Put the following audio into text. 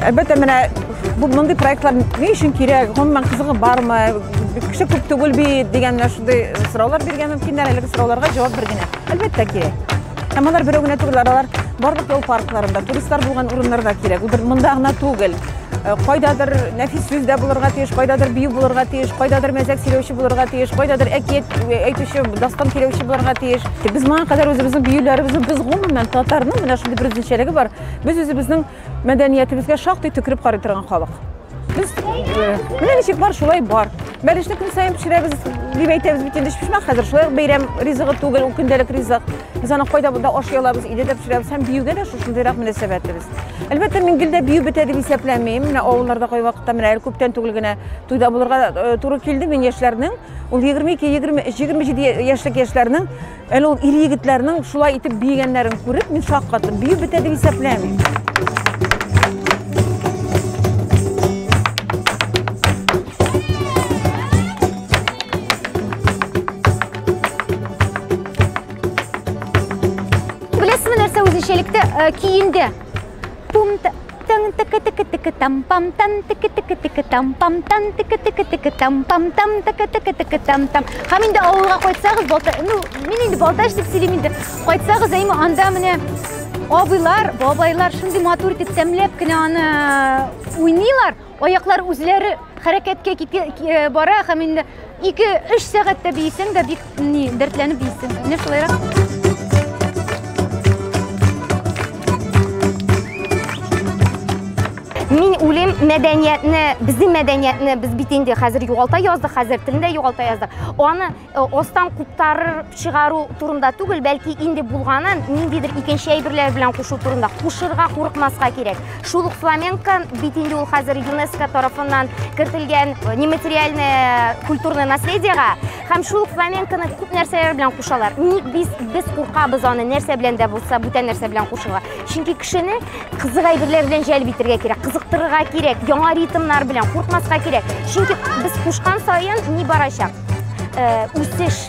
Әлбәттә, менә бу мондый проектлар ни өчен кирәк, гомумән кызыгы бармы, кеше күп түгел бит дигән менә шундый сораулар биргән мөмкиннәр. Әлеге сорауларга җавап бер генә. Әлбәттә кирәк. Һәм алар берәү генә түгел, алар барлык ял паркларында, туристлар булган урыннарда кирәк. Ул бер монда гына түгел. Кайдадыр нәфис сүз дә булырга тиеш, кайдадыр бию булырга тиеш, кайдадыр мәзәк сөйләүче булырга тиеш, кайдадыр әкият әйтүче, дастан сөйләүче булырга тиеш. Без моңа кадәр үзебезнең биюләребезне, без гомумән татарның менә шундый бер үзенчәлеге бар. Без үзебезнең мәдәниятебезгә шактый төкереп карый торган халык. Без менә ничек бар, шулай бар. Бәлешне көн саен пешерәбез дип әйтәбез бит инде, өчпочмак хәзер шулай ук бәйрәм ризыгы түгел, ул көндәлек ризык. Без аны кайда да ашый алабыз, өйдә дә пешерәбез һәм биюгә дә шушындыйрак мөнәсәбәтебез. Әлбәттә, мин гел дә бию бетә дип исәпләмим. Менә авылларда кайвакытта менә әле күптән түгел генә туйда булырга туры килде. Мин яшьләрнең, ул 22, 23, 27 яшьлек яшьләрнең, әле ул ир-егетләрнең шулай итеп биегәннәрен күреп, мин шаккаттым. Бию бетә дип исәпләмим. Беләсезме нәрсә үзенчәлектә киемдә? Пум таң тык тык тык там пам там тык тык тык там пам там тык тык тык там пам там тык тык тык там там. Һәм инде авылга кайтсагыз, Балта, ну, мин инде Балтач дип сөйлим инде. Кайтсагыз, әйме анда менә абыйлар, бабайлар шундый матур итеп тәмләп кенә аны уйныйлар. Аяклар үзләре хәрәкәткә китә бара һәм инде 2-3 сәгатьтә биесең дә бик ни дәртләнеп биесең. Менә шулайрак. Мин уйлыйм, мәдәниятне, безнең мәдәниятне без бит инде хәзер югалта яздык, хәзер телне дә югалта яздык. Аны астан куптарып чыгару турында түгел, бәлки инде булганын ниндидер икенче әйберләр белән кушу турында. Кушырга курыкмаска кирәк. Шул ук фламенко бит инде ул хәзер ЮНЕСКО тарафыннан кертелгән нематериальное культурное наследиега, һәм шул ук фламенконы күп нәрсәләр белән кушалар. Ник без куркабыз аны нәрсә белән дә булса, бүтән нәрсә белән кушырга? Чөнки кешене кызык әйберләр белән җәлеп итәргә кирәк, кызыктырырга кирәк, яңа ритмнар белән куркмаска кирәк. Чөнки без кушкан саен ни барачак? Үсеш.